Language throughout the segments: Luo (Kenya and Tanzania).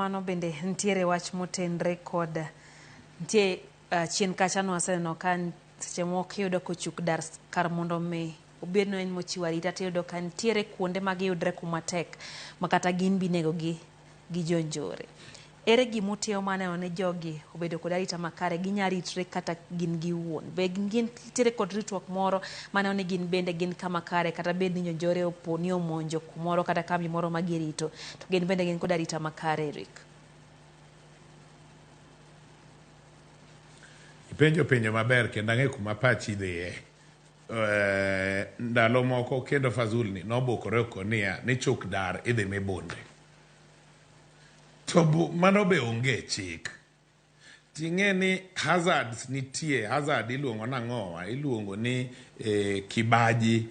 kamano bende nitiere wach motenre kod nitie chien kacha nwaseneno ka seche moko iyudo ka ochuk dar kar mondo mi obed ni en mochiwo arita tiyudo ka nitiere kuonde ma giyudre kuma tek ma kata gin be inegogi gi jonjore. Ere gima utimo mar neno ni jogi obedo kod arita makare, ginya ritre kata gin giwuon? Be gintiere kod ritruok moro maneno ni gin bende gin kama kare kata bed ni jonjore opo ni omonjo kumoro kata kambi moro ma girito to gin bende gin kod arita makare Eric? Ipenjo penjo maber kendo ang'e kuma pachi dhiye. Ndalo moko kendo Fazul ni nobukore oko niya ni chuk dar idhi mi bunde. To mano be onge e chik. Ting'e ni hazards nitie, hazard iluongo nang'owa, iluongo ni kibaji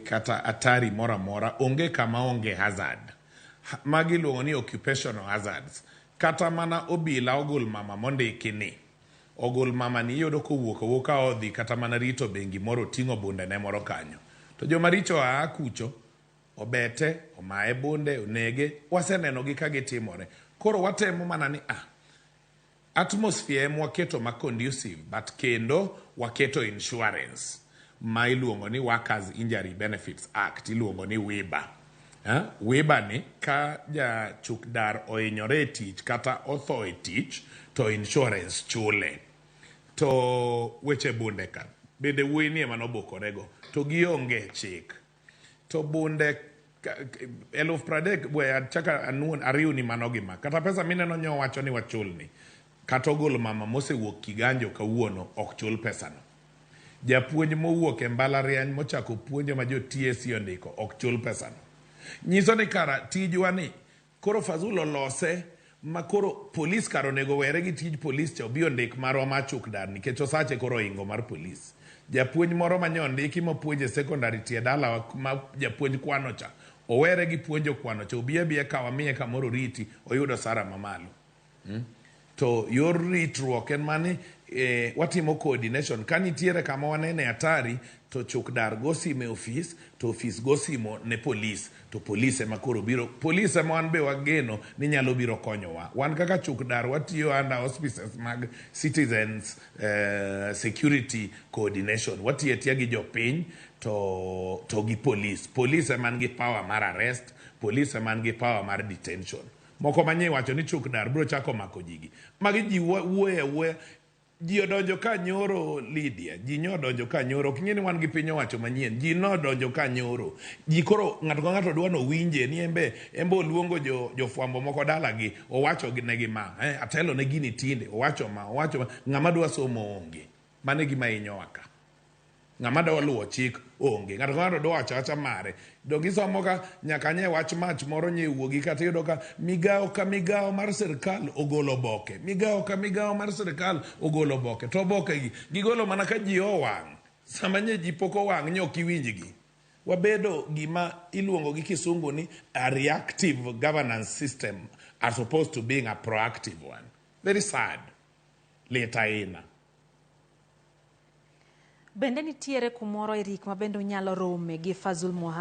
kata atari moro amora, onge kama onge hazard. Magi iluongo ni occupational hazards. Kata mana obila ogul mama mondiki ni, ogul mama ni iyudo kowuok awuoka odhi kata mana rito bengi moro oting'o bunde ne moro kanyo. To joma richo aa kucho, obete, omaye bunde, onege, waseneno gi ka gitimore. Koro watemo mana ni atmosphere ema waketo ma conducive, but kendo waketo insurance ma iluongo ni Workers Injury Benefits Act, iluongo ni WIBA. WIBA ni ka jachuk dar ohinyore e tich kata otho e tich to insurance chule. To weche bunde ka bende wuoyi ni ema nobukorego to gionge chik. To bunde 30,000 we achaka anuon ariwni mano gi ma. Kata pesa mineno nyo wacho ni wachulni. Kata ogol mama mosewuok Kiganjo kawuono ok chul pesano. Japuonj mowuok e mbalariany mochako puonjo ma jo TSC ondiko ok chul pesano. Nyiso ni kara tijwa ni koro Fazul olose ma koro polis kar onego were gi tij polis cha obi ondik marwa mar chuk dar nikech osache koro oingo mar polis. Japuonj moro manye ondiki mapuonjo e secondary tie dalawa ma japuonj kwano cha owere gi puonjo kwano cha obi abiya ka wamiye kamoro oriti oyud osara mamalo. To yor ritruok en mani watimo coordination ka nitiere kama wanene hatari to chuk dar go simo e ofis to ofis go simo ne polis to polis ema koro biro polis ema wan be wageno ni nyalo biro konyowa wan kaka chuk dar watiyo under auspices mag citizens security coordination watiyo atiya gi jopiny to gi polis. Polis ema nigi power mar arrest, polis ema nigi power mar detention. Moko manye wacho ni chuk dar biro chako mako jigi. Magi ji wuoye awuoya. Ji odonjo ka nyoro Lydia, ji nyo odonjo ka nyoro. Ok ing'e ni wan gi piny owacho manyien. Ji nodonjo ka nyoro. Ji koro ng'ato ka ng'ato dwa nowinje ni embe oluongo jofwambo moko dalagi owacho negi ma. Atelo ne gini tinde owacho ma, owacho ma. Ng'ama dwa somo onge. Mano e gima hinyowa ka. Ng'ama dwa luwo chik onge. Ng'ato ka ng'ato dwa wacho awacha mare. Donge isomo ka nyaka nye wach mach moro nye wuogi kata iyudo ka migawo ka migawo mar sirkal ogolo oboke. Migawo ka migawo mar sirkal ogolo oboke. To oboke gi gigolo mana ka ji owang'. Sama nye ji pok owang' nye ok iwinjgi. Wabedo gima iluongo gi kisungu ni a reactive governance system as opposed to being a proactive one. Very sad. Lit ahinya. Bende nitiere kumoro Eric ma bende unyalo rome gi Fazul Mohamed?